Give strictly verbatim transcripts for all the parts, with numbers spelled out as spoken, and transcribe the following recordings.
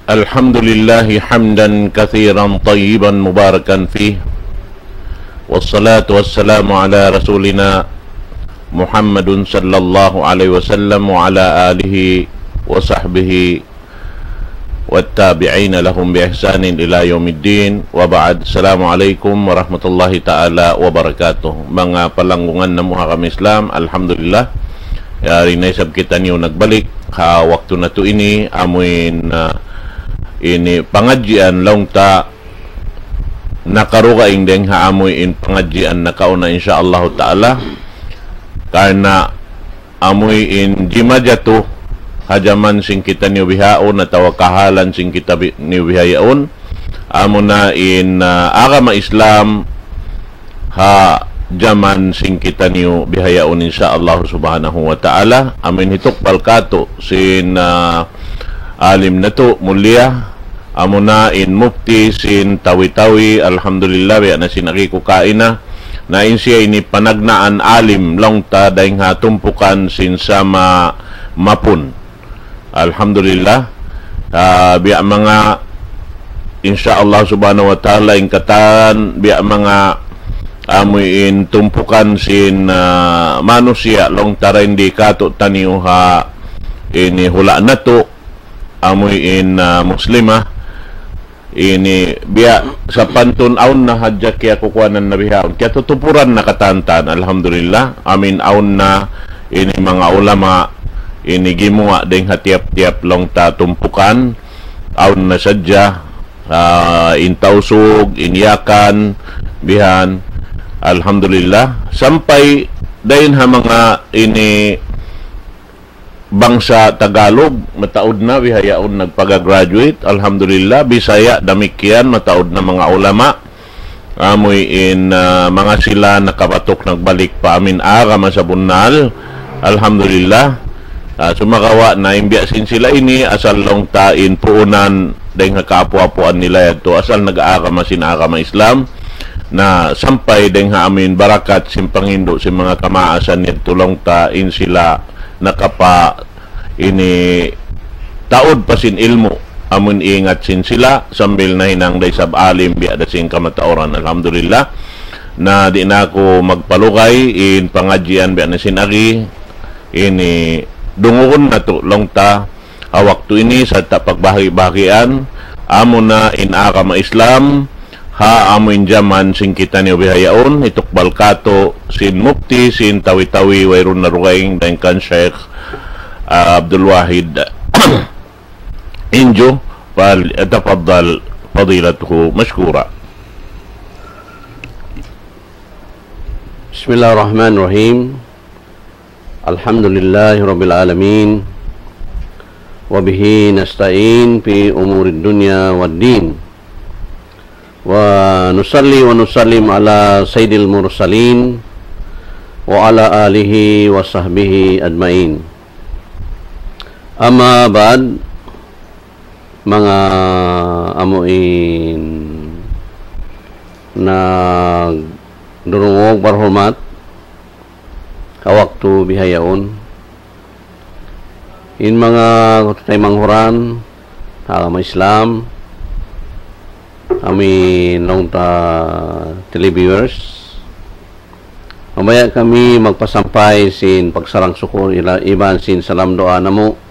الحمد لله حمدا كثيرا طيبا مباركا فيه، والصلاة والسلام على رسولنا محمد صلى الله عليه وسلم وعلى آله وصحبه والتابعين لهم بإحسان إلى يوم الدين، وبعد. السلام عليكم ورحمة الله تعالى وبركاته. Manga palanggungan namu' ha agama Islam, alhamdulillah. Yari na isab kitaniyu nagbalik ha waktu natu' ini, amuin, ah, ini pangadjian laung ta nakarugaing dayng ha amuin pangadjian nakauna, insya Allah ta'ala. Karna' amuin jimajatu ha jaman sin kitaniyu bihaun atawa kahalan sin kita bi-, niyu bihayaun. Amuna in, ah, agama Islam ha jaman sin kitaniyu bihayaun, insya Allah subhanahu wa ta'ala. Amuin hitukbal katu' sin, ah, alim natu' mulia, amuna in mufti sin Tawi-Tawi, alhamdulillah, biya' na sin agi ku kaina. Na in siya ini panagnaan alim laung ta dayng ha tumpukan sin sama Mapun. Alhamdulillah. Ah, biya' manga, insya Allah subhanahu wa ta'ala, in katan, biya' manga amuin tumpukan sin, ah, manusiya' laung ta dayn di katu' taniyu ha ini hula' natu', amuin, ah, Muslimah. Ini biya' sapantun awn na hadja kiyakukuanan na bihaun. Kiyatutupuran na katantan, alhamdulillah. Amuin awn na ini manga ulama, ini gimuwa' dayng ha tiyap-tiyap laung ta tumpukan. Awn na sadja, ah, in Tausug, in Yakan, bihan. Alhamdulillah. Sampay dayn ha manga ini bangsa Tagalog, mataud na bihayaun nagpaga-graduate, alhamdulillah. Bisaya damikkiyan, mataud na manga ulama. Amuin, ah, manga sila nakabatuk nagbalik pa amuin agama sabunnal, alhamdulillah. Ah, sumagawa' na in biya' sin sila ini, asal laung ta in puunan dayng ha kaapu-apuan nila yadtu, asal nag-agama sin agama Islam. Na sampay dayng ha amuin barakat sin panghindu' sin manga kamaasan yadtu laung ta in sila nakapa ini taud pa sin ilmu', amun ingat sin sila, sambil nahinang da isab alim biya' da sin kamatauran, alhamdulillah. Na di' na aku magpalugay, in pangadjian biya' na sin agi, ini dungugun natu' laung ta, ha waktu ini, sarta' pagbahagi-bahagian, amuna in agama Islam, ha amuin jaman sin kitaniyu bihayaun, hitukbal katu' sin mufti sin Tawi-Tawi, wayruun na dugaing, dayn kan Sheikh, ah, Abdul Wahid Injo, فليتفضل فضيلته مشكورا. بسم الله الرحمن الرحيم. الحمد لله رب العالمين. وبه نستعين في أمور الدنيا والدين. ونصلي ونسلم على سيد المرسلين وعلى آله وصحبه أجمعين. أما بعد، manga amuin nagdurungug barhurmat, ha waktu bihayaun. In manga kataymanghuran ha agama Islam, amuin laung ta televiewers, mabaya' kami magpasampay sin pagsarang-sukul ila-, iban sin salam duwaa namu'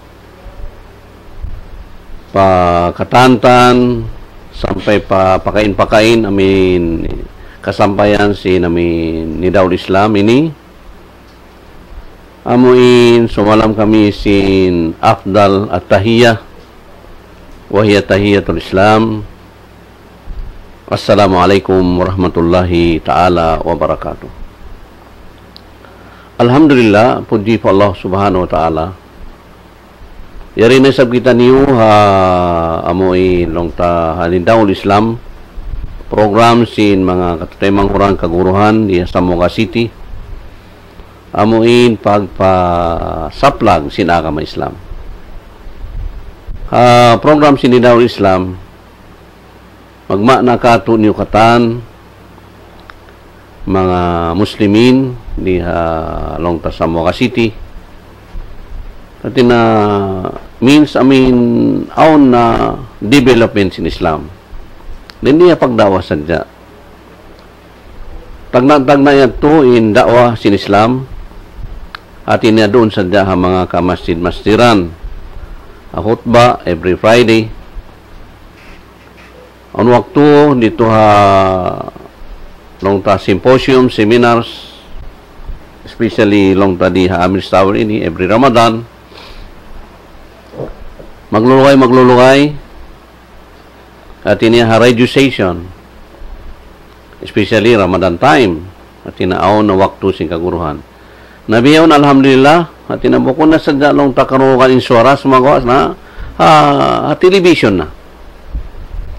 pa katantan sampay pa pakain-pakain amuin kasampayan sin amuin Nidaul Islam ini. Amuin sumalam kami sin afdal at-tahiyyah, wa hiya tahiyyatul Islam. Assalamu alaykum warahmatullahi ta'ala wabarakatuh. Alhamdulillah, pudji pa Allah Subhanahu wa Ta'ala. Yari na isab kitaniyu ha amuin laung ta ha Nidaul Islam, program sin manga kataymanghuran kaguruhan di Zamboanga City, amuin pagpasaplag sin agama Islam. Ha program sin Nidaul Islam, magmaana katu' niyu katan, manga Muslimin di ha laung ta Zamboanga City. Hati na means, I mean, awn na development sin Islam. Di' niya pagda'wa sadja. Tagna'-tagna' yadtu in da'wa sin Islam, hati niya duun sadja ha manga kamasjid-masjiran. Ha khutba every Friday. Awn waktu didtu ha laung ta symposium, seminars, especially laung ta di ha Amir Tower ini, every Ramadan. Maglulugay, maglulugay. Hati niya ha radio station, especially Ramadan time. Hati niya awn na waktu sin kaguruhan. Na bihaun, alhamdulillah, hati niya bukun na sadja laung ta karugan in suwara sumagawa' na ha, ha television na.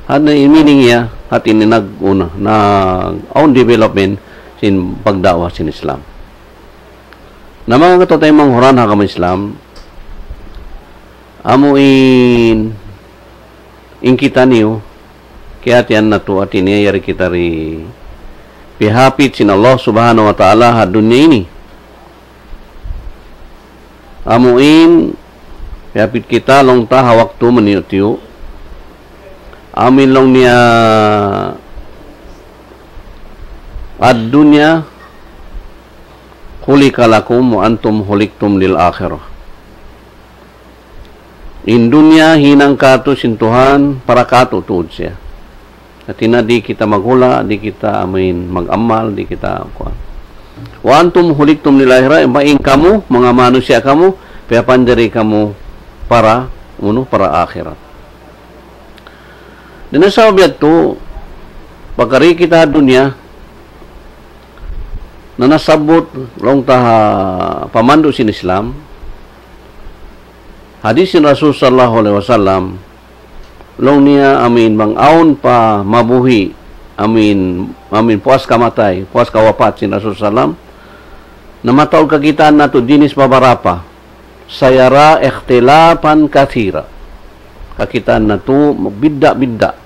Hati niya in meaning niya, hati niya nag-una, nag-awn development sin pagda'wa sin Islam. Na manga kataymanghuran ha agama Islam, amu in, in kitaniyu, kiyahatihan natu', hati niya yari kita di' piyahapit sin Allah Subhanahu wa Ta'ala ha dunya ini. Amu in, piyahapit kita laung ta ha waktu maniyu-tiyu. Amu in laung niya, الدنيا خلقت لكم وأنتم خلقتم للآخرة. In dunya hinang kātu' sin Tuhan, para kātu' tuud siya. Hati niya di' kita maghula', di' kita amuin mag-amal, di' kita kuwan. وأنتم خلقتم للآخرة, in kamu, manga manusiya' kamu, piyapanjari kamu para, unu, para akhirat. Dayn ha sabab yadtu, pagka di' kita ha dunya, na nasabbut laung ta ha pamandu' sin Islam, hadis sin Rasul sallallahu alayhi wasallam, laung niya amuin bang awn pa mabuhi', amuin, amuin puas kamatay, puas kawapat sin Rasul sallam, na mataud kakitaan natu' jinis babarapa, سيرى اختلافا كثيرا. Kakitaan natu' bidda'-bidda'.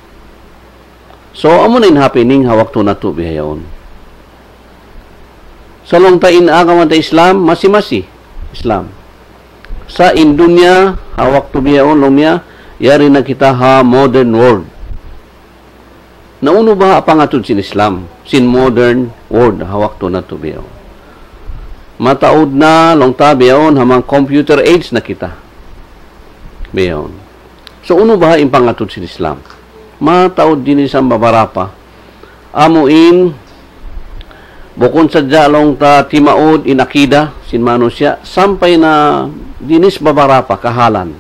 So, amu na in happening ha waktu natu' bihaun. Sa' laung ta in agama ta Islam, masi-masi Islam. Sa' in dunya, ha waktu bihaun laung niya, yari na kita ha modern world. Na unu baha' pangatud sin Islam, sin modern world, ha waktu natu' bihaun. Mataud na laung ta bihaun, ha manga computer age na kita. Bihaun. So, unu baha' in pangatud sin Islam? Mataud jinis babarapa. Amuin, bukun sadja laung ta timaud in akida sin manusiya', sampay na jinis babarapa kahalan.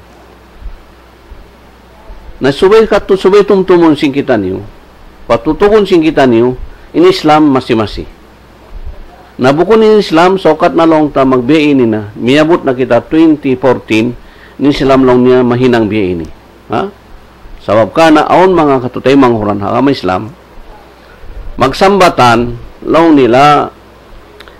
Na subay katu', subay tumtumun sin kitaniyu, patutugun sin kitaniyu, in Islam masi-masi. Na bukun in Islam, sukat na laung ta magbiya' ini na, miyabut na kita twenty fourteen, in Islam laung niya mahinang biya' ini. Ha? Sabab karna' awn manga kataymanghuran ha agama Islam, magsambatan, laung nila,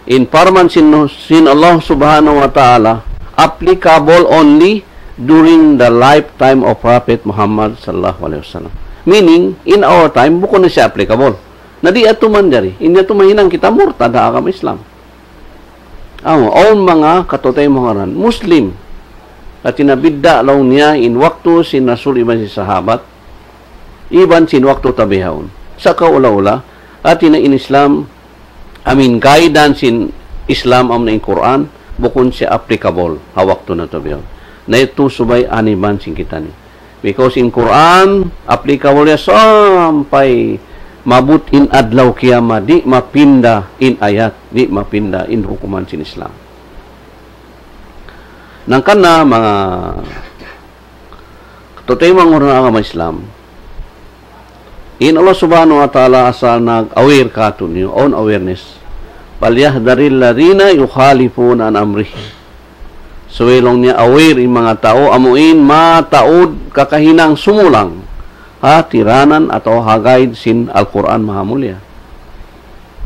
in parman sin, sin Allah Subhanahu wa Ta'ala applicable only during the lifetime of Prophet Muhammad sallallahu alayhi wasallam. Meaning, in our time, bukun na siya applicable. Na di' yadtu manjari, in yadtu mahinang kita murtad ha agama Islam. Aw, awn manga kataymanghuran, Muslim. Hati niya bidda' laung niya in waktu sin Rasul iban sin sahabat, iban sin waktu ta bihaun. Sa' kaula-ula, hati niya in Islam, amuin guidance sin Islam amuna in Qur'an, bukun siya applicable ha waktu natu' bihaun. Na yadtu subay aniban sin kitaniyu. Because in Qur'an, applicable ya sampay maabut in adlaw kiyamat, di' mapinda in ayat, di' mapinda in hukuman sin Islam. Hangkan na manga kataymanghuran agama Islam, in Allah Subhanahu wa Ta'ala asal nag-aware kātu'niyu, awn awareness. فليحذر الذين يخالفون عن أمره. Subay laung niya aware in manga tau, amuin mataud kakahinang sumulang ha tiranan atawa ha guide sin Al-Qur'an Mahamulya.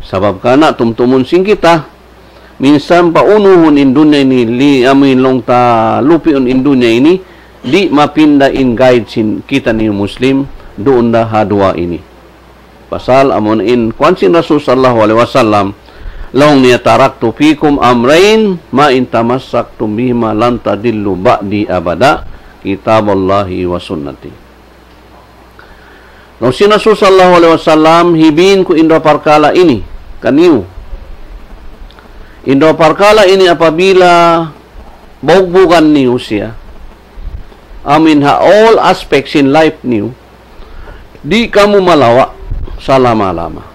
Sabab karna' tumtumun sin kita, minsan paunuhun in dunya ini, li-, amuin laung ta lupiun in dunya ini, di' mapinda in guide sin kitaniyu Muslim, duun da ha duwa ini. Pasal amun in kuwan sin Rasul sallallahu alayhi wasallam, laung niya, تركت فيكم أمرين ما إن تمسكتم بهما لن تضلوا بعدي أبدا، كتاب الله وسنتي. Laung sin Rasul sallallahu alayhi wasallam, hibin ku in duwa parkala' ini kaniyu. In duwa parkala' ini apabila bugbugan niyu siya, amuin ha all aspects in life niyu, di' kamu malawa' salama-lama.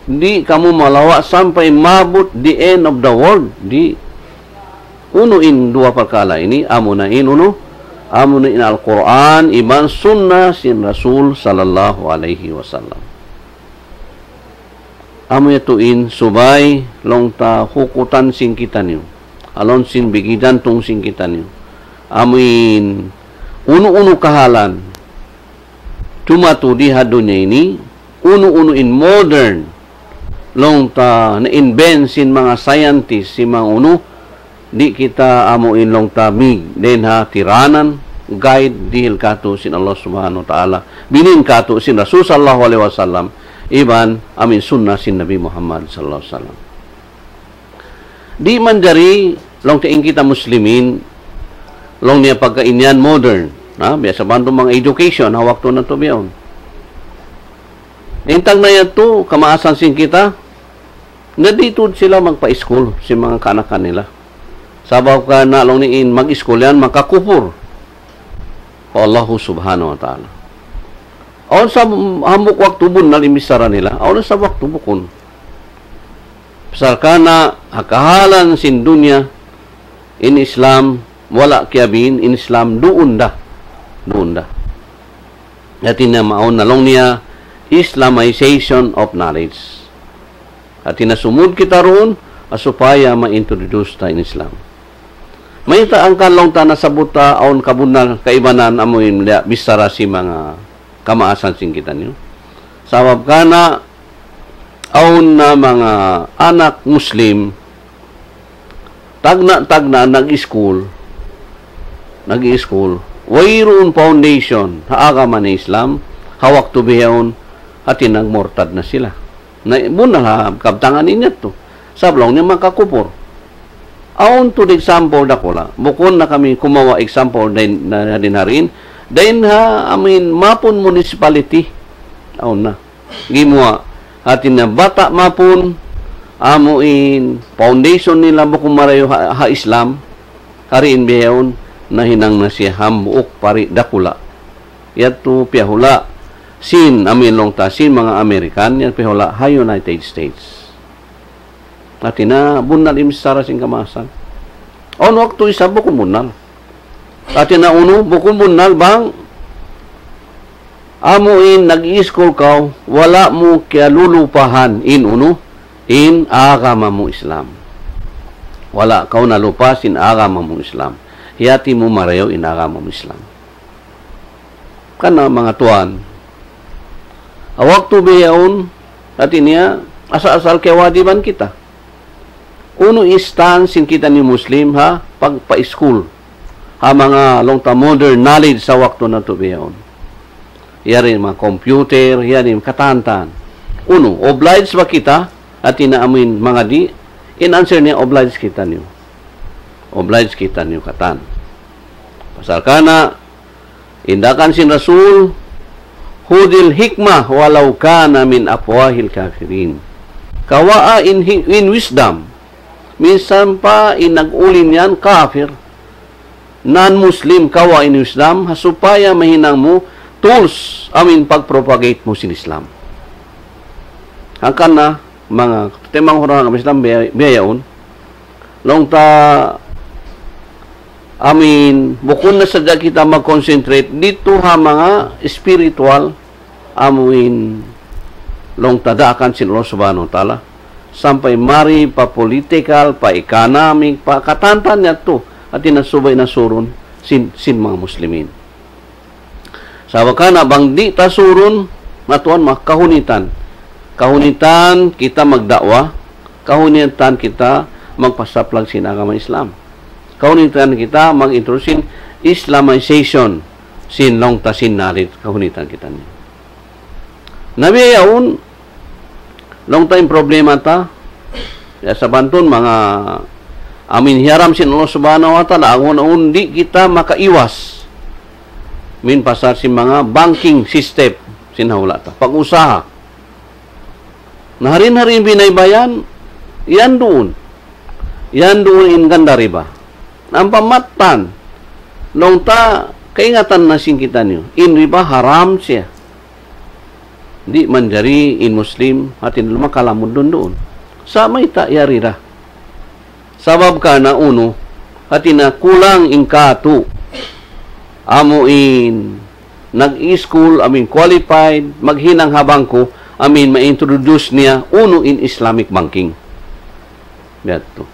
Di' kamu malawa' sampay maabut the end of the world. Di'. Unu in duwa parkala' ini, amuna in unu, amuna in Al-Qur'an, iban sunna sin Rasul sallallahu alayhi wasallam. Amu yadtu in subay laung ta hukutan sin kitaniyu. Awn sin bigidan tung sin kitaniyu. Amuin unu-unu kahalan jumatu di ha dunya ini, unu-unu in modern, laung ta na-invent sin manga scientist, sin manga unu, di' kita amuin laung ta mig, dayn ha tiranan, guide, dihil katu' sin Allah Subhanahu wa Ta'ala, binin katu' sin Rasul sallallahu alayhi wasallam, iban amuin sunna sin Nabi Muhammad sallallahu alayhi wasallam. Di' manjari laung ta in kita Muslimin, laung niya pagkain yan modern. Ha? Biya' sa bantu manga education, ha waktu natu' bihaun. In tagna' yadtu, kamaasan sin kita, na di' tuud sila magpa-school sin manga kaanakan nila. Sabab karna' laung niya in mag-school yan, makakupur pa Allahu Subhanahu wa Ta'ala. Awn sa hambuuk waktu bunnal in bichara nila, awn sa waktu bukun. Pasal karna' ha kahalan sin dunya, in Islam, wala' kiyabin, in Islam duun da. Duun da. Hati niya mawn na laung niya Islamization of knowledge. Hati niya sumud kita duun, ha supaya ma-introduce ta in Islam. Mayta' hangkan laung ta nasabbut ta awn kabunnal kaibanan amuin bichara sin manga kamaasan sin kitaniyu. Sabab karna' awn na manga anak Muslim, tagna'-tagna' nag-school, nag-school, wayruun foundation ha agama na Islam, ha waktu bihaun, hati nagmurtad na sila. Na, bunnal ha kabtangan in yadtu. Sabab laung niya makakupur. Awn tuud example dakula'. Bukun na kami kumawa' example dayn, na, dayn ha diin. Dayn ha, amuin, Mapun Municipality. Awn na. Gimuwa'. Hati niya bata' Mapun, amuin, foundation nila bukun marayaw ha, ha Islam. Ha diin bihaun, nahinang na siya hambuuk pari dakula'. Yadtu piyahula' sin, amuin laung ta, sin manga American, yan piyahula' ha United States. Hati niya bunnal in bichara sin kamaasan. Awn waktu isab bukun bunnal. Hati niya unu, bukun bunnal bang amuin nag-school kaw, wala' mu kiyalulupahan in unu, in agama mu Islam. Wala' kaw nalupa sin agama mu Islam. Hiyati mu marayaw in agama mu Islam. Karna' manga tuwan, ha waktu bihaun, hati niya, asal-asal kiyawajiban kita. Unu in stance sin kitaniyu Muslim ha pagpa-school ha manga laung ta modern knowledge ha waktu natu' bihaun. Yari manga computer, yari katan-katan. Unu, oblige ba kita, hati niya amuin mangadi', in answer niya oblige kitaniyu. Oblige kitaniyu katan. Pasal karna', in daakan sin Rasul, خذ الحكمة ولو كان من أفواه الكافرين. Kawaa in hi-, in wisdom. Minsan pa in nag-ulin yan kafir, non-Muslim, kawaa in wisdom, ha supaya mahinang mu tools, amuin pag-propagate mu sin Islam. Hangkan na, manga, timanghuran agama Islam, biya', biya' yaun. Laung ta, amuin, bukun na sadja kita mag-concentrate didtu ha manga spiritual, amuin, laung ta daakan sin Allah Subhanahu wa Ta'ala. Sampay mari pa political, pa economic, pa katan-katan yadtu. Hati niya subay nasurun sin, sin manga Muslimin. Sabab karna' bang di' ta surun, matuan ma, kahunitan. Kahunitan kita magda'wa, kahunitan kita magpasaplag sin agama Islam. Kahunitan kita mag-introduce sin Islamization sin laung ta sin narit, kahunitan kita niya. Na biya' yaun, laung ta in problema ta, ya sabantun manga amuin hiyaram sin Allah Subhanahu wa Ta'ala, agun-agun di' kita makaiwas. Amuin pasal sin manga banking system. Sin hula' ta. Pag-usaha. Na hari-hari in binaybayan, yan duun. Yan duun in ganda riba. Ampa mattan, laung ta, kaingatan na sin kitaniyu. In riba haram siya. Di' manjari in Muslim, hati niya makalamud duun-duun. Sa' mayta' yari da. Sabab karna' unu, hati niya kulang in katu'. Amu in nag-school, amu in qualified, maghinang ha bangko, amu in ma-introduce niya, unu in Islamic banking. Biya' yadtu.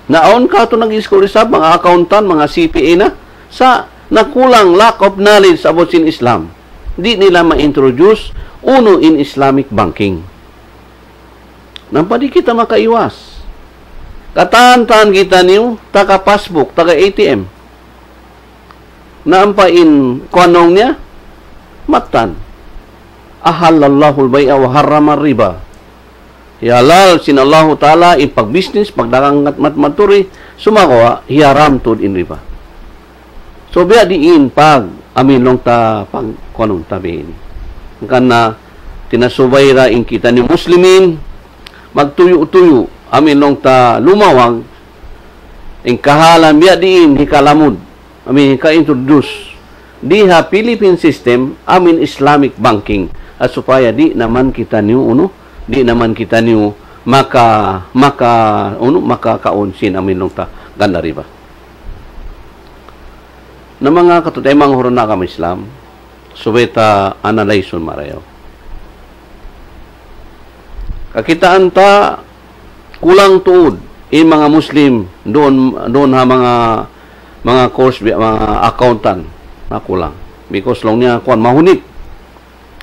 Na awn katu' nag-school isab, manga accountant, manga C P A na, sa' nakulang, lack of knowledge about sin Islam. Di' nila ma-introduce, unu in Islamic banking. Nampa di' kita makaiwas. Katan-katan kitaniyu, taga passbook, taga A T M. Na ampa in kuwan niya, mattan. أحل الله البيع وحرم الربا. Hihalal sin Allahu Ta'ala in pagbisnis, pagdagang mat-, mat-, maturi, sumagawa', hiyaram tuud in riba. So, biya' diin pag, amu in laung ta pag, kuwan ta biya' ini. Hangkan na, tinasubay ra in kitaniyu Muslimin, magtuyu'-tuyu', amu in laung ta lumawag, in kahalan biya' diin hikalamud, amu in hika-introduce, di ha Philippine system, amu in Islamic banking, ha supaya di' na man kitaniyu, unu, di' na man kitaniyu maka, maka, unu, makakaun sin amu in laung ta ganda riba. Na manga kataymanghuran ha agama Islam, subay ta analyze-un marayaw. Kakitaan ta kulang tuud in manga Muslim duun, duun ha manga, manga course, bi-, manga accountant na kulang. Because laung niya kuwan mahunit.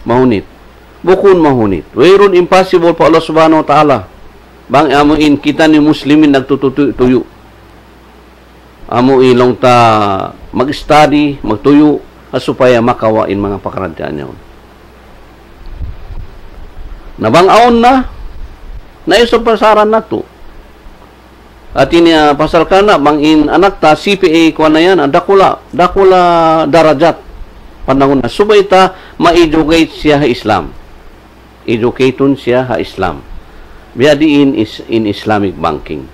Mahunit. Bukun mahunit. Wayruun impossible pa Allah Subhanahu wa Ta'ala. Bang amu in kitaniyu Muslimin nagtutuyu'-tuyu'. Amu in laung ta mag-study, magtuyu', ha supaya makawa' in manga pakaradjaan yaun. Na bang awn na, na isab pasaran natu'. Hati niya pasal karna' bang in anak ta C P A kuwan na yan, ah, dakula', dakula' darajat. Pandangun na. Subay ta ma-educate siya ha Islam. Educate-un siya ha Islam. Biya' diin is-, in Islamic banking.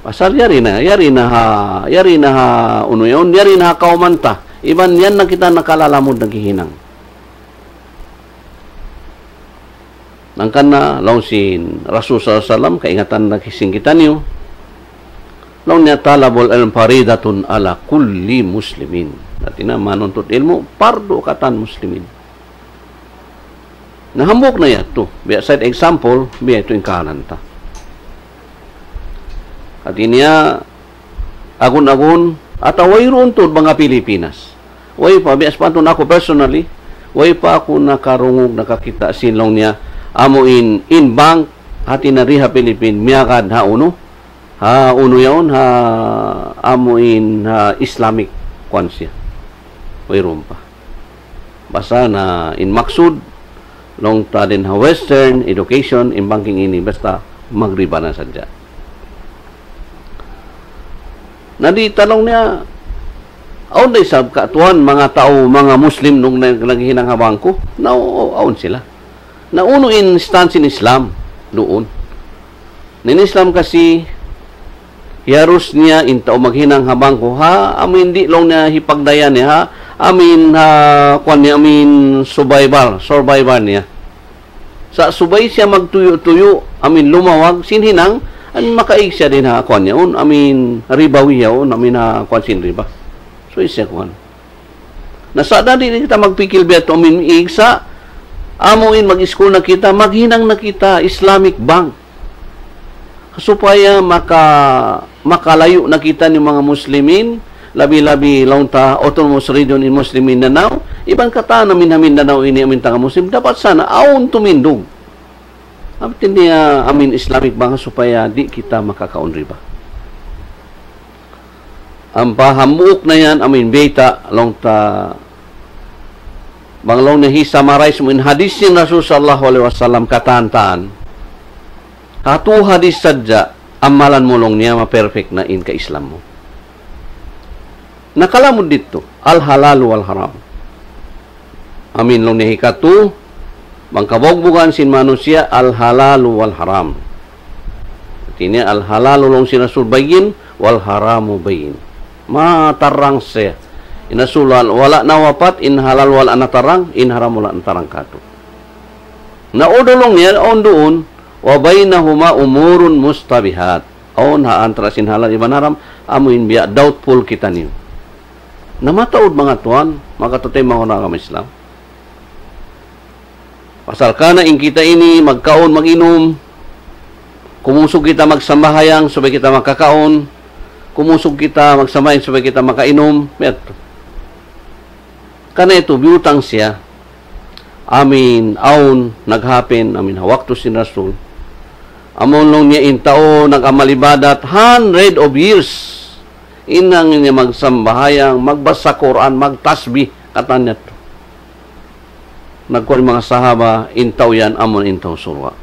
Pasal yari na, yari na ha, yari na ha, unu yaun, yari na ha kawman ta. Iban yan na kita nakalalamud naghihinang. Hangkan na, laung sin Rasul sallallahu alayhi wasallam, kaingatan na sin kitaniyu. Laung niya, طلب العلم فريضة على كل مسلم. Hati niya, manuntut ilmu', pardu katan Muslimin. Na hambuuk na yadtu. Biya' side example, biya' yadtu in kahalan ta. Hati niya, agun-agun, atawa wayruun tuud manga Pilipinas. Way pa, biya' sapantun aku personally, way pa aku nakarungug, nakakita' sin laung niya, amu in, in bank, hati niya di ha Pilipin, miyagad ha unu, ha unu yaun, ha amu in, ha Islamic kuwan siya. Wayruun pa. Basta na in maksud, laung ta dayn ha Western education, in banking ini, basta magriba na sadja. Na di' ta laung niya, awn da isab katuan, manga tau, manga Muslim, nung nag-, naghihinang ha bangko, na, awn sila. Na unu in stance sin Islam, duun. Na in Islam kasi, hiyarus niya in tau maghinang ha bangko, ha, amu in di' laung niya hipagdayahan niya, ha, amu in, ha, kuwan niya, amu in survival, survival niya. Sa' subay siya magtuyu'-tuyu', amu in lumawag, sin hinang, amu in makaig siya dayn ha, kuwan niya, un, amu in ribawi yaun, amu in, ha, kuwan sin riba. So, siya kuwan. Na sa' da di' kita magpikil biya' tu amu in miig sa', amu in mag-school na kita, maghinang na kita, Islamic Bank. Supaya maka-, makalayu' na kita ini manga Muslimin, labi-labi laung ta autonomous region in Muslim Mindanao, iban katan amin ha Mindanao ini amin taga Muslim, dapat sana awn tumindug. Amu in, ah, amu in Islamic Bank supaya di' kita makakaun riba. Ampa hambuuk na yan, amu in bayta', laung ta, bang laung niya hi-summarize mu in hadith sin Rasul sallallahu alayhi wasallam katan-katan. Hatu hadith sadja, amalan mu laung niya ma-perfect na in ka-Islam mu. Nakalamud didtu, الحلال والحرام. Amin laung niya hikatu, bang kabugbugan sin manusiya' al-halalu wal-haram. Hati niya al-halalu laung sin Rasul bayyin, wal-haramu bayyin. Matarang siya. In Rasul wal-, wala' nawapat, in halal wala' natarang, in haram wala' natarang katu'. Na udulung niya, awn duun, wa baynahuma umurun mustabihat. Awn ha antara sin halal iban haram, amu in biya' doubtful kitaniyu. Na mataud manga tuwan, manga kataymanghuran ha agama Islam. Pasal karna' in kita ini magkaun, mag-inum, kumusug kita magsambahayang subay kita makakaun, kumusug kita magsambahayang subay kita makainum, biya' yadtu. Karna' yadtu, biyutang siya, amin, awn, nag-happen, amin, ha waktu sin Rasul. Amun laung niya in tau nag-amal ibadat, hundred of years. Hinang niya magsambahayang, magbasa Qur'an, magtasbih, katan niya yadtu. Nagkuwan manga sahaba, in tau yan, amun in tau surga'.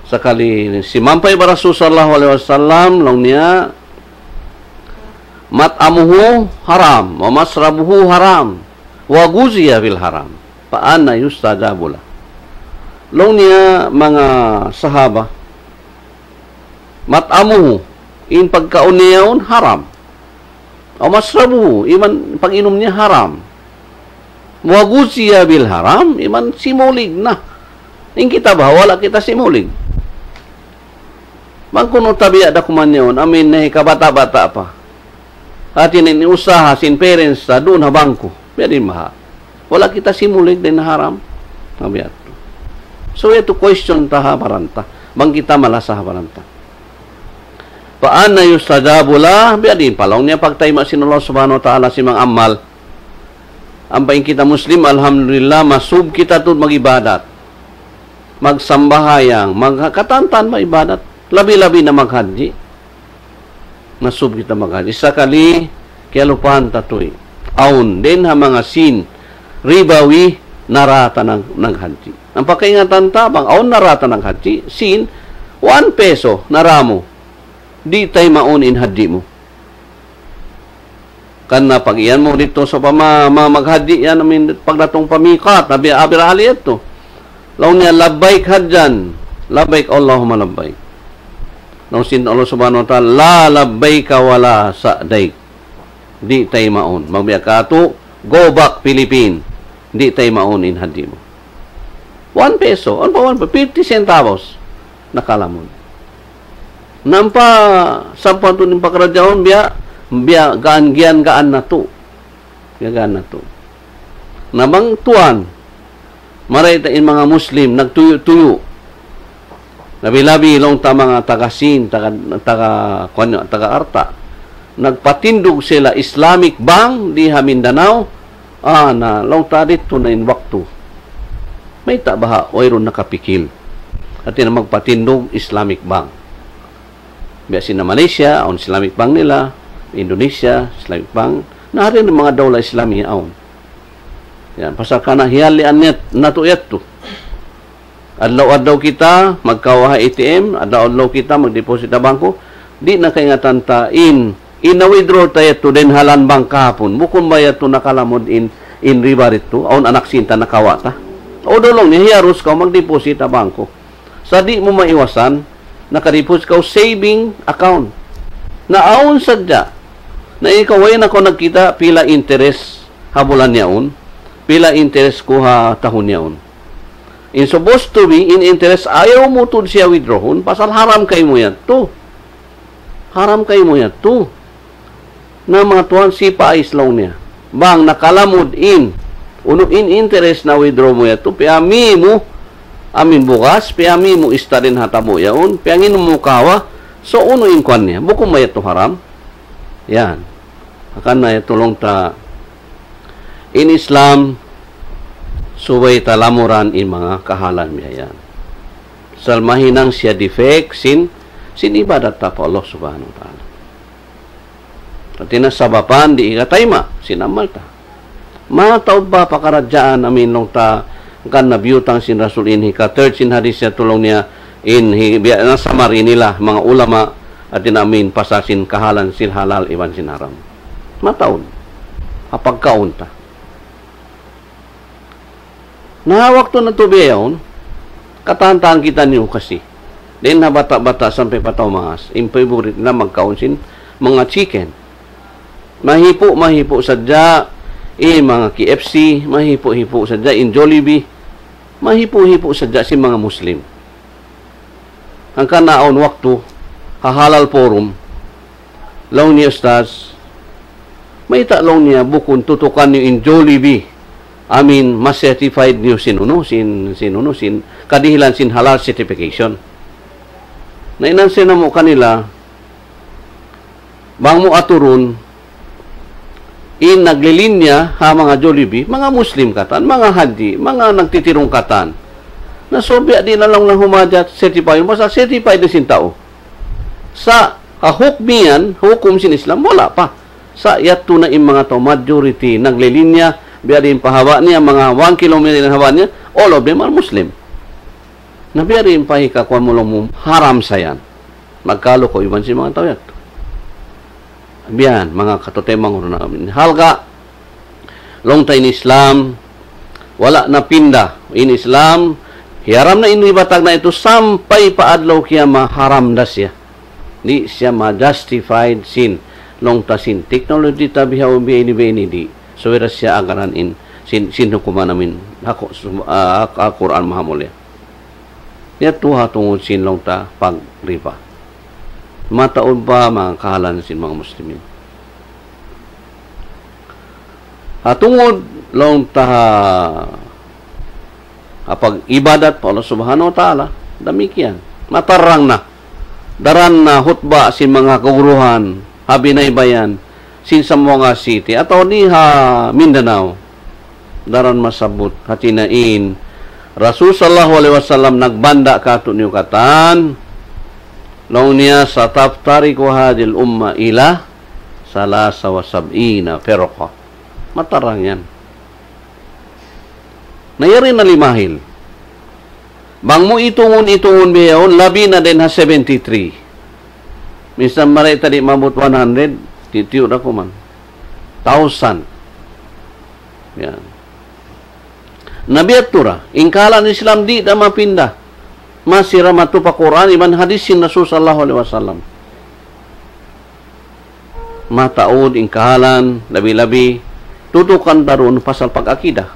Sakali simampay pa Rasul sallallahu alayhi wasallam, laung niya, مطعمه حرام ومشربه حرام وغذي بالحرام فأنى يستجاب له. Laung niya manga sahaba, مطعمه, in pagkaun niya yaun haram. ومشربه, iban pag-inum niya haram. وغذي بالحرام, iban simulig na. In kita ba, wala' kita simulig. Bang kunu' tabiya' da kuman yaun, amin na hikabata'-bata' pa. Hati niya in usaha sin parents ta duun ha bangko. Biya' diin baha'. Wala' kita simulig dayn ha haram. Na biya' yadtu. So, yadtu question ta ha baran ta. Bang kita malasa ha baran ta. فأنى يستجاب له, biya' diin pa laung niya pagtayma' sin Allah Subhanahu wa Ta'ala sin manga amal. Ampa in kita Muslim, alhamdulillah, masub kita tuud mag-ibadat. Magsambahayang, mag-, katan-katan mag-ibadat. Labi-labi na maghajji. Masub kita maghajji. Sakali, kiyalupahan ta tuud. Awn, dayn ha manga sin, ribawi, nara ta nag-, naghajji. Ampa kaingatan ta, bang awn nara ta naghajji, sin, one peso, nara mu. Di' taymaun in hajji mu. Karna' pag-iyan mu didtu sawpama, ma-, maghajji yan, amin, pagdatung pa miqat, abi, abi ra ali yadtu. Laung niya, لبيك حجا، لبيك اللهم لبيك. Laung sin Allah Subhanahu wa Ta'ala, لا لبيك ولا سعديك. Di' taymaun. Bang biya' katu', go back Philippine. Di' taymaun in hajji mu. One peso. Ano pa one peso? Fifty centavos. Nakalamud. Ampa sampay tuud in pakaradjaan, biya', biya' gaan, giyan gaan natu'. Giyan gaan natu'. Na bang tuwan, marayaw ta in manga Muslim, nagtuyu'-tuyu'. Labi-labi, laung ta manga taga sin, taga, taga, kuwan, taga Arta. Nagpatindug sila Islamic Bank, di ha Mindanao, ah, na laung ta didtu na in waktu. Mayta' baha', wayruun nakapikil. Hati niya magpatindug Islamic Bank. Biya' sin Malaysia, awn Islamic Bank nila, Indonesia, Islamic Bank. Na, hati niya manga dawla Islami awn. Yan, pasal karna' hiyalian niya, natu' yadtu. Adlaw-adlaw kita magkawa' ha A T M, adlaw-adlaw kita magdeposit ha bangko. Di' na kaingatan ta in, in na-withdraw ta yadtu dayn ha land bank kahapun. Bukun ba yadtu nakalamud in, in riba didtu? Awn anak sin ta nakawa' ta. Udulung niya, hiyarus kaw magdeposit ha bangko. Sa' di' mu maiwasan, nakadeposit kaw saving account. Na awn sadja. Na ikaw, way na kaw nagkita' pila interest ha bulan yaun, pila interest ku ha tahun yaun. In supposed to be, in interest, ayaw mu tuud siya withdrawhun, pasal haram kaymu yadtu. Haram kaymu yadtu. Na manga tuwan, sipa' is laung niya. Bang nakalamud in, unu in interest na withdraw mu yadtu, piyami mu, amin bugas, piyami mu ista dayn ha tabu' yaun, piyanginum mu kawa, so unu in kuwan niya, bukun ba yadtu haram? Yan. Hangkan na yadtu laung ta, in Islam, subay ta lamuran in manga kahalan biya' yan. Asal mahinang siya defect sin, sin ibadat ta pa Allah Subhanahu wa Ta'ala. Hati niya sababan di' ikatayma' sin amal ta. Mataud ba pakaradjaan amin laung ta, hangkan na biyutang sin Rasul in hika-third sin hadith niya, laung niya in hi-, biya' na samar inilah manga ulama, hati niya amin pasal sin kahalan sin halal iban sin haram. Mataud. Ha pagkaun ta. Na waktu natu' bihaun, katan-katan kitaniyu kasi. Dayn ha bata'-bata' sampay pa tau maas, in favorite nila magkaun sin manga chicken. Mahipu'-mahipu' sadja in manga K F C, mahipu'-hipu' sadja in Jollibee, mahipu'-hipu' sadja sin manga Muslim. Hangkan awn waktu, ha Halal Forum, laung niya, "Ustaz, mayta'," laung niya, "bukun tutukan niyu in Jollibee? I mean, ma-certified niyu sin unu, sin, sin unu, sin kadihilan sin halal certification." Na in answer namu' kanila, bang mu aturun, in naglilinya ha manga Jollibee, manga Muslim katan, manga haji, manga nagtitirung katan. Na so biya' di' na laung na humajat, certified, basta certified na sin tau. Sa' ha hukmiyan, hukum sin Islam, wala' pa. Sa' yadtu na in manga tau majority naglilinya, biya' diin pa haba' niya, manga one kilometer in haba' niya, all of them are Muslim. Na biya' diin pa hikakuan mu laung mu haram sa yan. Magkalu kaw iban sin manga tau yadtu. Biya' yan, manga kataymanghuran namu'. Halga', laung ta in Islam, wala' na pinda. In Islam, hiyaram na in riba tagna' yadtu sampay pa adlaw kiyamat, haram da siya. Di' siya ma-justified sin, laung ta sin technology ta bihaun biya' ini, biya' ini, di'. Subay da siya agaran in, sin, sin hukuman amin, ha Ku-, sum-, ah, ha Qur'an Mahamulya. Yadtu ha tungud sin laung ta pagriba. Mataud pa manga kahalan sin manga Muslimin. Ha tungud laung ta ha, ha pag-ibadat pa Allah Subhanahu wa Ta'ala, damikkiyan. Matarrang na. Daran na hutba sin manga kaguruhan, ha binaybayan, sin Zamboanga City, atawa di ha Mindanao. Daran masabbut, hati niya in Rasul sallallahu alayhi wasallam nagbanda' kātu'niyu katan, laung niya, "Sataftariqu hadhihil umma ila thalatha wa sab'ina firqa." Matarrang yan. Na yari na limahil. Bang mu itungun-itungun bihaun, labi na dayn ha seventy-three. Minsan mari ta di' maabut one hundred, titiyu' da kuman. Thousand. Yan. Na biya' tu ra, in kahalan Islam di' da mapinda. Masi ra matu pa Qur'an iban hadis sin Rasul sallallahu alayhi wasallam. Mataud in kahalan, labi-labi, tutukan ta duun pasal pag-akida.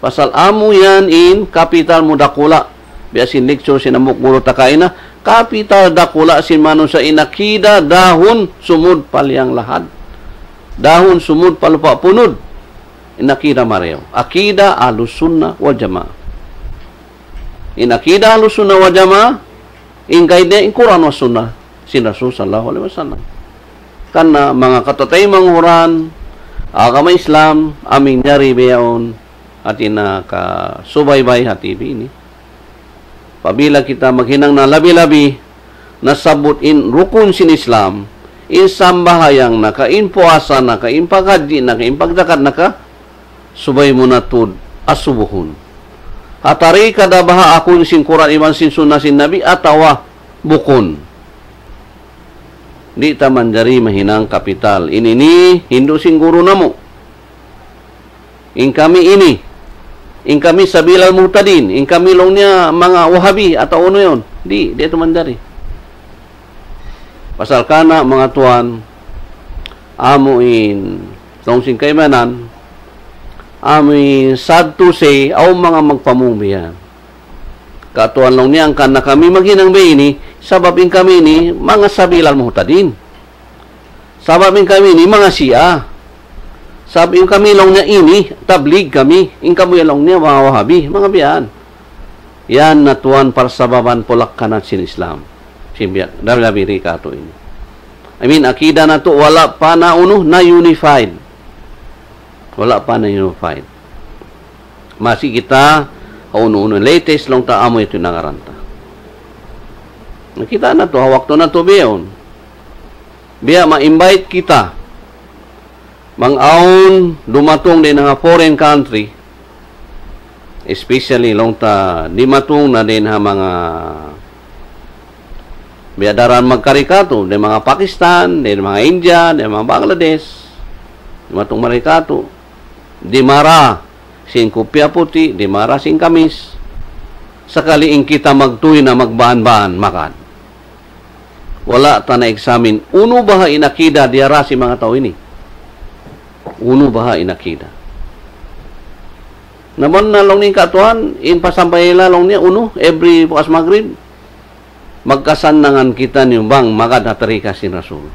Pasal amu yan in kapital mu dakula'. Biya' sin lecture sin hambuuk guru ta kaina, kapital dakula' sin manusiya' in akida dahun sumud pa liyang lahad. Dahun sumud pa lupa' punud. In akida marayaw. Akida Ahlus Sunnah wal Jamaah. In akida Ahlus Sunnah wal Jamaah, in guide niya in Qur'an wa Sunnah sin Rasul sallallahu alayhi wasallam. Karna' manga katatay manghuran, agama Islam, amu in yari bihaun, hati niya kasubaybay ha T V ini. Apabila kita maghinang na labi-labi, nasabbut in rukun sin Islam, in sambahayang na ka, in puasa na ka, in paghajji na ka, in pagjakat na ka, subay mu na tuud asubuhun. Ha tarikat da baha' akun sin Qur'an iban sin Sunnah sin Nabi atawa bukun. Di' ta manjari mahinang kapital. Ini, ini hindu' sin guru namu'. In kami ini. In kami Sabilal Muhtadin. In kami laung niya manga Wahabi atawa unu yaun. Di', di' yadtu manjari. Pasal kana' manga tuwan, amu in, laung sin kaibanan, amu in sad to say, awn manga magpamung biya' yan. Katuan laung niya, hangkan na kami maghinang biya' ini, sabab in kami ini, manga Sabilal Muhtadin. Sabab in kami ini, manga Shia. Sabab in kami laung niya ini, Tablig kami. In kamu yan laung niya, manga Wahabi, manga biya' yan. Yan na tuwan parsababan pulak-kanat sin Islam. Sin biya', labi-labi ri katu' ini. I mean, akida natu' wala' pa na unu, na unified. Wala' pa na unified. Masi kita, ha unu-unu, latest laung ta amu yadtu in agaran ta. Nakita' natu', ha waktu natu' bihaun. Biya' ma-invite kita. Bang awn dumatung dayn ha foreign country, especially laung ta dimatung na dayn ha manga biya' daran magkari katu', dayn manga Pakistan, dayn manga India, dayn manga Bangladesh, dimatung mari katu', dimara, sin kupya puti', di' mara sin kamis. Sakali in kita magtuy na magbaan-baan, magad. Wala' ta na-examine. Unu baha' in akida diyara sin manga tau ini? Unu baha' in akida? Na bang na laung niya katuan, in pasampay nila laung niya, unu, every bukas Magrib, magkasannangan kitaniyu bang magad ha tarika sin Rasul.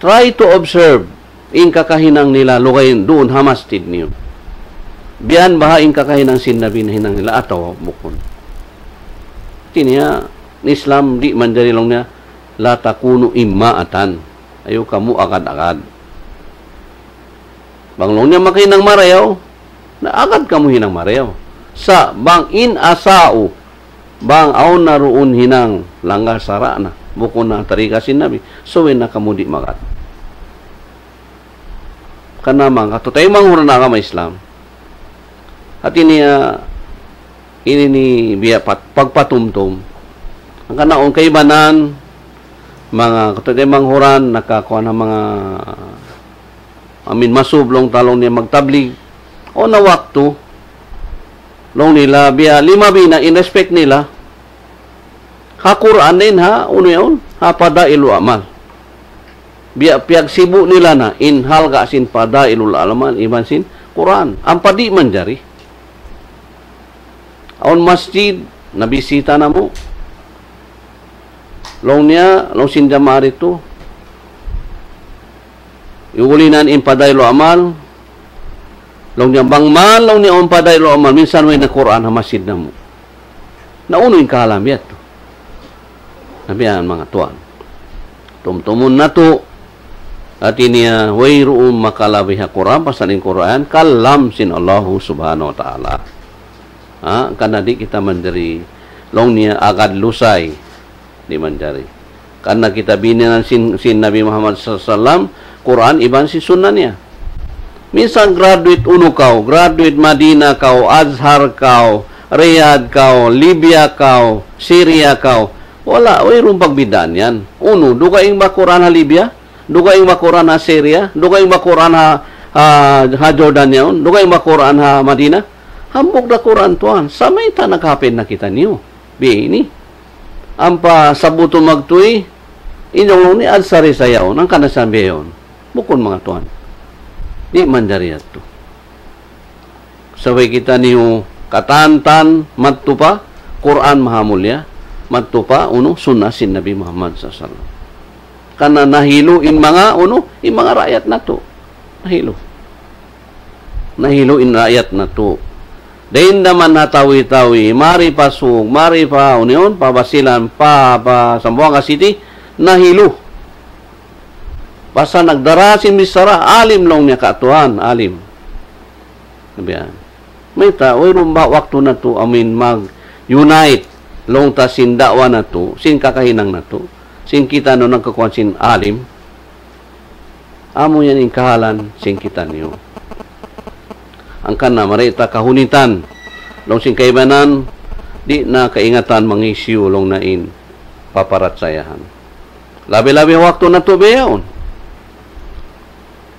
Try to observe in kakahinang nila lugay duun ha masjid niyu. Biya' yan baha' in kakahinang sin Nabi nahinang nila atawa bukun. Hati niya, in Islam di' manjari laung niya, la takunu imma'atan. Ayaw kamu agad-agad. Bang laung niya makahinang marayaw, na agad kamu hinang marayaw. Sa' bang in asa'u, bang awn na duun hinang langgal sara' na, bukun na tarika sin Nabi, subay na kamu di' magad. Karna' manga, katu' taymanghud ha agama Islam. Hati niya, ini ini biya' pat-, pagpatumtum. Hangkan na in kaibanan, manga katu' taymanghud, nakakuan ha manga amin masub laung ta laung niya magtablig. Awn na waktu, laung nila biya' lima bina in respect nila ha Qur'an dayn ha, unu yaun, ha Fadailul A'mal. Biya' piyagsibu' nila na in halga' sin Fadailul A'mal iban sin Qur'an. Ampa di' manjari. Awn masjid, nabisita namu'. Laung niya, laung sin jamaa ditu, iyulinan in Fadailul A'mal. Laung niya, bang man, laung niya, awn Fadailul A'mal, minsan way na Qur'an ha masjid namu'. Na unu in kahalan biya' tu? Na biya' yan, manga tuwan. Tumtumun natu'. Hati niya, wayruun makalabi ha Qur'an, pasal in Qur'an, kalam sin Allahu Subhanahu wa Ta'ala. Ha? Karna' di' kita manjari, laung niya, agad lusay. Di' manjari. Karna' kita biyanan sin, sin Nabi Muhammad sallallahu alayhi wasallam, Qur'an iban sin sunnah niya. Minsan graduate unu kaw, graduate Madina kaw, Azhar kaw, Riyadh kaw, Libya kaw, Syria kaw. Wala', wayruun pagbidaan yan. Unu, dugaing ba Qur'an ha Libya? Dugaing ba Qur'an ha Syria? Dugaing ba Qur'an ha, ha, ha Jordan yaun? Dugaing ba Qur'an ha Madina? Hambuuk da Qur'an tuwan. Sa' mayta' nag-happen na kitaniyu? Biya' ini. Ampa sabbutun magtuy, in laung niya Azhar sa yaun, hangkan na sa biya' yaun. Bukun, manga tuwan. Di' manjari yadtu. Subay kitaniyu katantan madtu pa Qur'an maha mulia, madtu pa unu sunnah sin Nabi Muhammad sallallahu alayhi wasallam. Karna' nahilu' in manga unu, in manga raayat natu'. Nahilu'. Nahilu' in raayat natu'. Dayn da man ha Tawi-Tawi, mari pa Sug, mari pa unu yaun, pa Basilan, pa, pa Zamboanga City, nahilu'. Pasal nagdara sin bichara, alim laung niya katuan, alim. Sabihan. Mayta', wayruun ba waktu natu' amin mag-unite laung ta sin da'wa natu', sin kakahinang natu', sin kitaniyu nagkakuan sin alim. Amu yan in kahalan sin kitaniyu. Hangkan na mari ta kahunitan, laung sin kaibanan, di' na kaingatan mangisiyu laung na in paparachayahan. Labi-labi waktu natu' biya' yaun.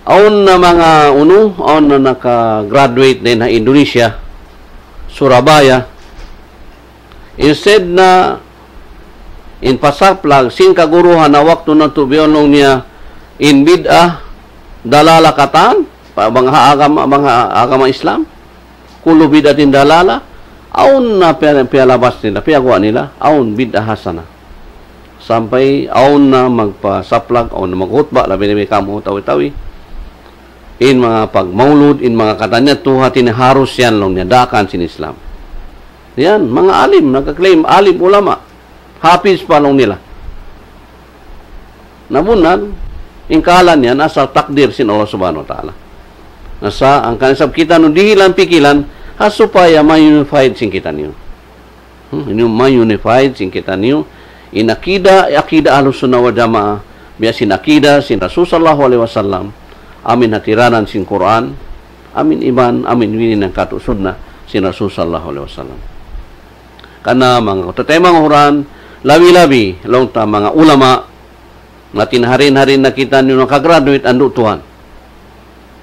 Awn na manga unu, awn na naka-graduate dayn ha Indonesia, Surabaya. Instead na in pasaplag sin kaguruhan ha waktu natu' biya' yaun laung niya in bid'ah, dalala katan, pa bang ha agama, bang ha agama Islam. Kullu bid'atin dalalah, awn na piya-, piyalabas nila, piyaguwa' nila, awn bid'ah hasanah. Sampay awn na magpasaplag, awn na maghutba, labi-labi kamu Tawi-Tawi. In manga pagmaulud, in manga katan yadtu, hati niya harus yan laung niya, daakan sin Islam. Yan, manga alim, nagka-claim, alim ulama. Hafiz pa laung nila. Na bunnal, in kahalan yan, asal takdir sin Allah Subhanahu wa Ta'ala. Na sa', hangkan isab kitaniyu dihilan pikilan, ha supaya ma-unified sin kitaniyu. Hmm, ini ma-unified sin kitaniyu. In akida, akida Ahlus Sunnah wal Jamaah, biya' sin akida sin Rasul sallallahu alayhi wasallam, amin hatiranan sin Qur'an, amin iman, amin wini' nangkatu' sunnah sin Rasul sallallahu alayhi wasallam. Karna' manga katu' taymanghud, labi-labi, laung ta manga ulama, na tinaharin-harin na kitaniyu naka-graduate andu' tuwan.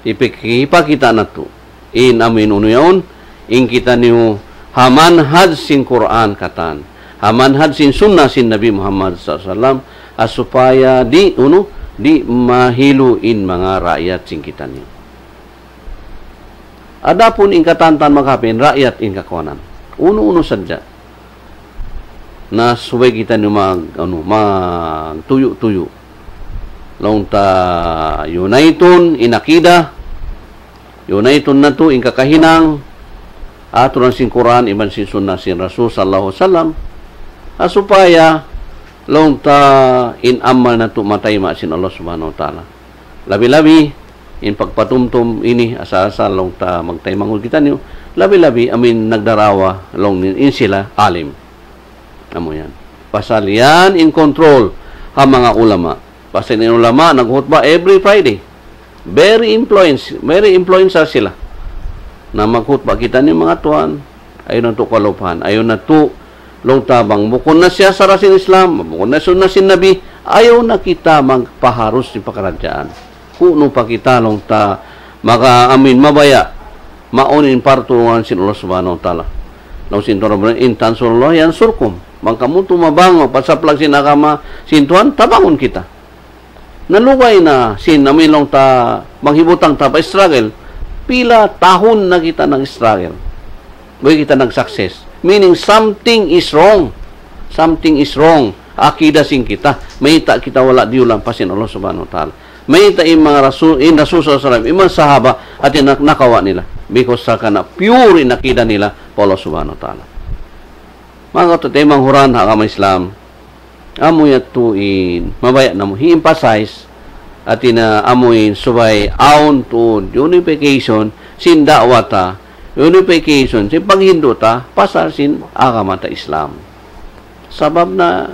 Hipik-, hipakita' natu'. In amu in unu yaun, in kitaniyu ha manhaj sin Qur'an katan, ha manhaj sin sunnah sin Nabi Muhammad sallallahu alayhi wasallam, ha supaya di' unu, di' mahilu in manga raayat sin kitaniyu. Adapun in katan-katan maghapin, raayat in kakuanan. Unu-unu sadja. Na subay kitaniyu mag, anu, magtuyu'-tuyu'. Laung ta unitun in akida, unitun natu' in kakahinang, aturan sin Qur'an, iban sin sunnah sin Rasul sallallahu alayhi wasallam. Ha supaya, laung ta in amal natu' matayma' sin Allah Subhanahu wa Ta'ala. Labi-labi, in pagpatumtum ini, asal-asal laung ta magtaymanghud kitaniyu, labi-labi, amu in nagdarawa, laung in, in sila, alim. Amu yan. Pasal yan in control ha manga ulama. Pasal in ulama nagkhutba every Friday. Very influence, very influential sila. Na magkhutba kitaniyu manga tuwan, ayaw natu' kalupahan, ayaw natu' laung ta bang bukun na siya sara' sin Islam, bukun na sunnah sin Nabi, ayaw na kita magpaharus sin pakaradjaan. Kunu' pa kita laung ta maka amin mabaya', mawn in partulungan sin Allah Subhanahu wa Ta'ala. Laung sin Tuhan Rabbuna, "In tansurullaha yansurkum." Bang kamu tumabang, pasaplag sin agama sin Tuhan, tabangun kita. Nalugay na sin amin laung ta, bang hibutang ta pa struggle, pila tahun na kita nag-struggle. Way kita nag-success. Meaning, something is wrong. Something is wrong. Akida sin kita. Mayta' kita wala' diyulan pa sin Allah Subhanahu wa Ta'ala. Mayta' in manga Rasul, in Rasul sallallahu alayhi wasallam, in manga sahaba, hati na nakawa' nila. Because sa kana pure in akida nila pa Allah Subhanahu wa Ta'ala. Manga kataymanghuran ha agama Islam, amu yadtu in mabaya' namu' hi-emphasize, hati na amu in subay awn tuud unification sin da'wa ta, unification sin paghindu' ta, pasal sin agama ta Islam. Sabab na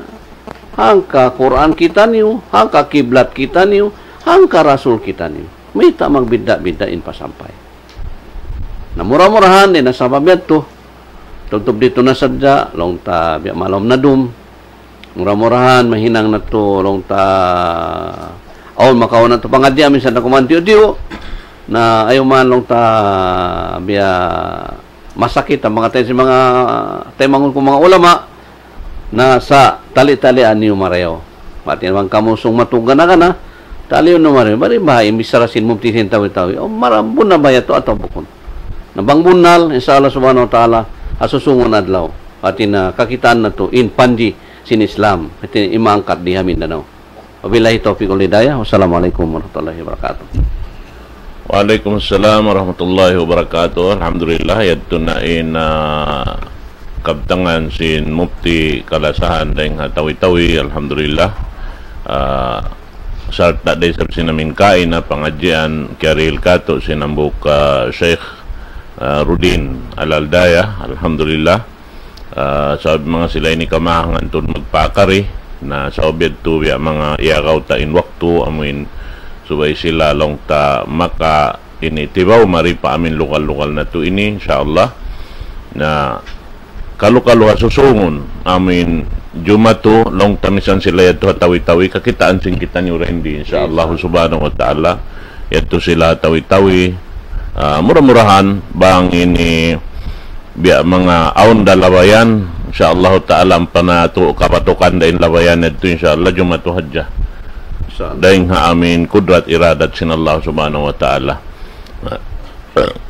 hangka Qur'an kitaniyu, hangka kiblat kitaniyu, hangka Rasul kitaniyu. Mayta' magbidda'-bidda' in pasampay. Na mura-murahan di' na sabab yadtu. Tubtub didtu na sadja, laung ta biya' malawm na dum. Mura-murahan, mahinang natu', laung ta, awn makauna natu' pangadji' amin sa' na kuman tiyu'-tiyu'. Na ayaw man laung ta biya' masakit ha manga tay-, sin manga taymanghud ku manga ulama. Na sa' tali-talian niyu marayaw. Hati bang kamu sung matug gana-gana, taliun niyu marayaw. Bari baha' in bichara sin mufti sin Tawi-Tawi. O, mara-, bunnal ba yadtu atawa bukun? Na bang bunnal, insya Allah Subhanahu wa Ta'ala, ha susungun adlaw. Hati na kakitaan natu' in panji sin Islam. Hati na imaangkat di ha Mindanao. Wabillahi tawfiq wal hidayah. Wassalamu alaykum warahmatullahi wabarakatuh. Wa alaykum assalam warahmatullahi wabarakatuh. Alhamdulillah, yadtu na in, ah, kabtangan sin mufti kalasahan dayn ha Tawi-Tawi, alhamdulillah. Ah, sarta' da isab sin amin kaina pangadjian kiyarihil katu' sin hambuuk, ah, Sheikh, ah, Rudin Al-Aldaya, alhamdulillah. Ah, sabab manga sila ini kamahangan tuud magpakari, na sabab yadtu biya' manga iyagaw ta in waktu, amuin subay sila laung ta maka ini tibaw mari pa amin lugal-lugal natu' ini, insya Allah. Na kalu-kalu ha susungun, amuin jumatu, laung ta misan sila yadtu ha Tawi-Tawi, kakitaan sin kitaniyu dayn di, insya Allah subhanahu wa ta'ala. Yadtu sila ha Tawi-Tawi, ah, mura-murahan, bang ini biya' manga awn da labayan, insya Allahu ta'ala, ampa natu' kapatukan da in labayan yadtu, insya Allah, jumatu hadja. Insya Allah. Dayn ha amin kudrat iradat sin Allah subhanahu wa ta'ala.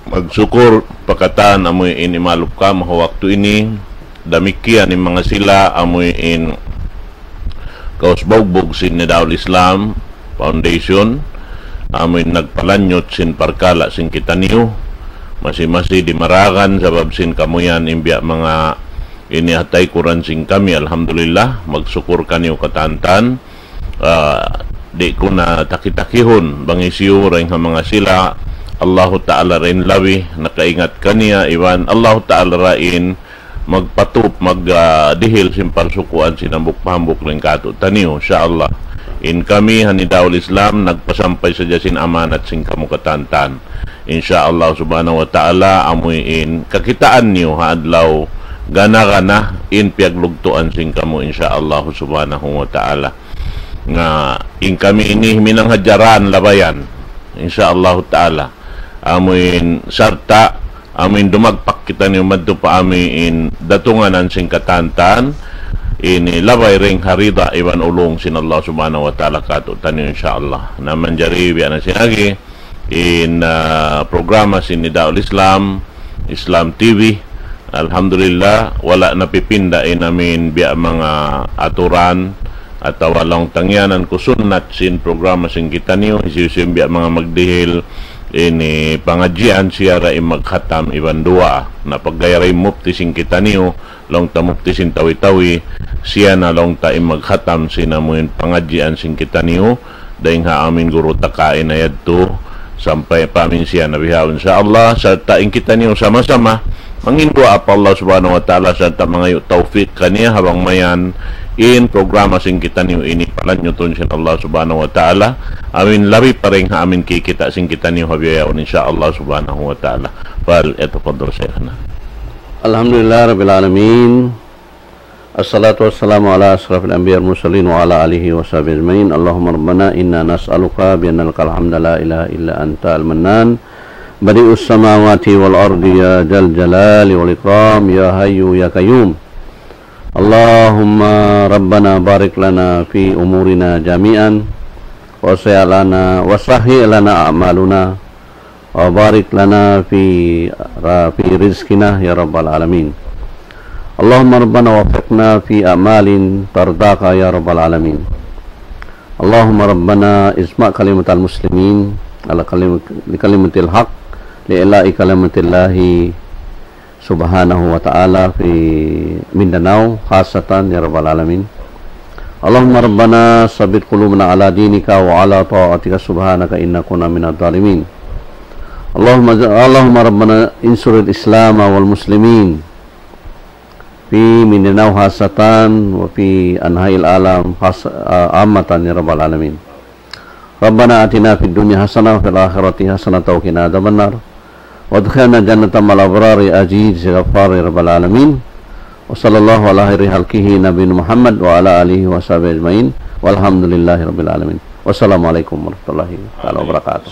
Magsukur pa katan amuin imalup kamu ha waktu ini, damikkiyan in manga sila amuin kaus baugbug sin Nidaul Islam Foundation, amuin nagpalanyut sin parkala' sin kitaniyu, masi-masi dimaragan sabab sin kamu yan in biya' manga ini ha taykuran sin kami, alhamdulillah, magsukur kaniyu katantan. Ah, di' ku na taki-takihun, bang hisiyu dayn ha manga sila, Allahu Ta'ala da in labi nakaingat kaniya, iban Allahu Ta'ala da in magpatup, mag, ah, dihil sin parsukuan sin hambuuk pa hambuuk dayn kātu'niyu, insya Allah. In kami, ha Nidaul Islam, nagpasampay sadja sin amanat sin kamu katantan. Insya Allah subhanahu wa ta'ala, amuin kakitaan niyu ha adlaw gana-gana in piyaglugtuan sin kamu, insya Allah subhanahu wa ta'ala. Nga, in kami ini, minang hajaran labayan, insya Allah ta'ala. amuin sarta', amuin dumagpak kitaniyu madtu pa amuin datunganan sin katan-katan, ini labay dayn ha rida iban ulung sin Allah Subhanahu wa Ta'ala kātu'niyu, insya Allah. Na manjari biya' na sin agi, in, ah, programa sin Nidaul Islam, Islam T V, alhamdulillah, wala' napipinda in amuin biya' manga aturan, atawa laung ta ngiyanan ku sunnat sin programa sin kitaniyu, hisiyu-siyu in biya' manga magdihil, ini pangadjian siya da in magkhatam iban duwaa. Na pagga yari mufti sin kitaniyu, laung ta mufti sin Tawi-Tawi, siya na laung ta in magkhatam sin amuin pangadjian sin kitaniyu, dayn ha amuin guru ta kaina yadtu, sampay pa amuin siya na bihaun. Insya Allah, sarta' in kitaniyu sama-sama manghindu' pa Allah Subhanahu wa Ta'ala, sarta' mangayu' tawfik kaniya ha bang mayan in programa sin kitaniyu ini palanyutun sin Allah Subhanahu wa Ta'ala, amuin labi pa dayn ha amuin kikita' sin kitaniyu ha bihaun, insya Allah Subhanahu wa Ta'ala. Fal yatafaddal Shaykhuna. الحمد لله رب العالمين. الصلاة والسلام على أشرف الأنبياء والمرسلين وعلى آله وصحبه أجمعين. اللهم ربنا إنا نسألك بأن لك الحمد لا إله إلا أنت المنان بديع السماوات والأرض يا ذا الجلال والإكرام يا حي يا قيوم. اللهم ربنا بارك لنا في أمورنا جميعا وسهل لنا، وسهل لنا أعمالنا وبارك لنا في، في رزقنا يا رب العالمين. اللهم ربنا وفقنا في أعمال ترضاك يا رب العالمين. اللهم ربنا اجمع كلمة المسلمين على كلمة، لكلمة الحق لإعلاء كلمة الله سبحانه وتعالى في Mindanao خاصة يا رب العالمين. اللهم ربنا ثبت قلوبنا على دينك وعلى طاعتك سبحانك إنا كنا من الظالمين. اللهم، اللهم ربنا انصر الإسلام والمسلمين في Mindanao خاصة وفي أنحاء العالم خاص-، عامة يا رب العالمين. ربنا آتنا في الدنيا حسنة وفي الآخرة حسنة وقنا عذاب النار. وأدخلنا الجنة مع الأبرار يا عزيز يا غفار يا رب العالمين. وصلى الله على خير خلقه نبينا محمد وعلى آله وصحبه أجمعين. والحمد لله رب العالمين. والسلام عليكم ورحمة الله تعالى وبركاته.